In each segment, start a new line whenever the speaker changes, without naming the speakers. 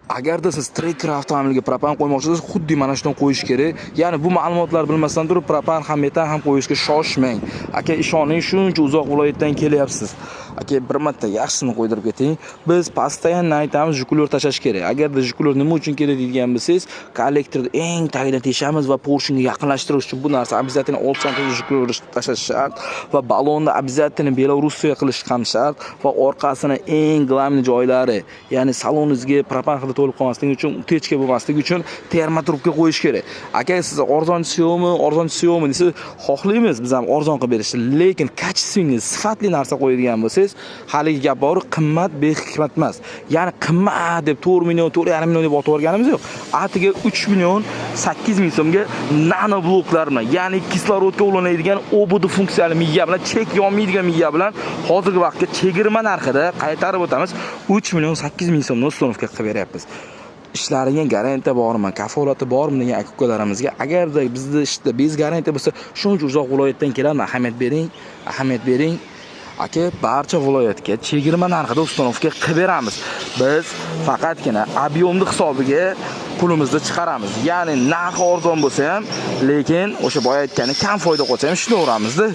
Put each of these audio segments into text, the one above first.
Agarda siz Tracker avtomobiliga propan qo'ymoqchi bo'lsangiz, xuddi mana shundan qo'yish kerak. Ya'ni bu ma'lumotlar bilmasdan turib propan ham, metan ham qo'yishga shoshmang. Aka, ishoning, shuncha uzoq viloyatdan kelyapsiz. Aka, bir marta yaxshisini qo'ydirib keting. Biz постоянно aytamiz, жиклёр tashlash kerak. Agarda жиклёр nima uchun kerak deydigan bo'lsangiz, kollektorni eng tagidan teshamiz va porshinga yaqinlashtirish uchun bu narsa обязательно 6 см жиклёр tashlash shart va ballonni обязательно Belorussiya qilish ham shart va orqasini eng главный joylari, ya'ni saloningizga propan hidi to'lib qolmasligi uchun, утечка bo'lmasligi uchun термотрубка qo'yish kerak. Aka, siz arzonchisi yo'qmi, arzonchisi yo'qmi desa, xohlaymiz biz ham arzon qilib berishni, lekin качественный, sifatli narsa qo'yadigan bo'lsangiz, haligi gap bor, qimmat behikmat emas. Ya'ni qimmat deb 4 million, 4,5 million deb otib yuborganimiz yo'q. Atiga 3 million 8 ming so'mga nano bloklar bilan, ya'ni kislorodga ulanadigan ОБД funksiyali miya bilan, chek yonmaydigan miya bilan hozirgi vaqtga chegirma narxida, qaytarib o'tamiz, 3 million 8 ming so'mdan установка qilib beryapmiz. Ishlariga garantiya bormi, kafolati bormi degan aka ukalarimizga, agarda bizda ishda без гарантия bo'lsa, shuncha uzoq viloyatdan keladimi? Ahamiyat bering, ahamiyat bering. Aka, barcha viloyatga chegirma narxida установка qilib beramiz. Biz faqatgina объём ni hisobiga pulimizni chiqaramiz. Ya'ni narxi arzon bo'lsa ham, lekin o'sha boya aytgani kam foyda qolsa ham ishlaveramizda.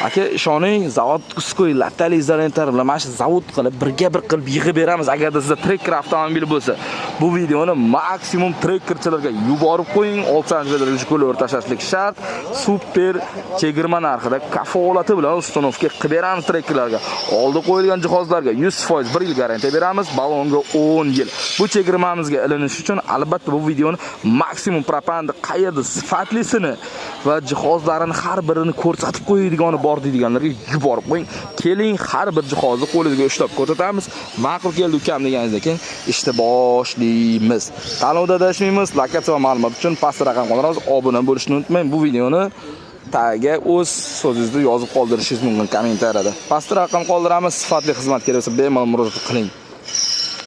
Aka, ishoning, заводской lattali izolentar bilan mana shu zavod qilib, birga bir qilib yig'ib beramiz. Agarda sizda Tracker avtomobili bo'lsa, bu videoni maksimum trekkerchilarga yuborib qo'ying. 6 santimetr жиклёр tashlashlik shart. Super chegirma narxida kafolati bilan установка qilib beramiz trekkerlarga. Oldi qo'yilgan jihozlarga 100% 1 yil garantiya beramiz, ballonga 10 yil. Bu chegirmamizga ilinish uchun albatta bu videoni maksimum propanni qayerda sifatlisini va jihozlarini har birini ko'rsatib qo'ydigani bor deydiganlarga yuborib qo'ying. Keling, har bir jihozni qo'lingizga ushlab ko'rsatamiz. Ma'qul keldi ukam deganingizdan keyin ishni boshlaymiz. Tanlovda adashmaymiz. Lokatsiya va ma'lumot uchun pastda raqam qoldiramiz. Obuna bo'lishni unutmang. Bu videoni tagiga o'z so'zingizni yozib qoldirishingiz mumkin kommentariyada. Pastda raqam qoldiramiz. Sifatli xizmat kerak bo'lsa, bemalol murojaat qiling.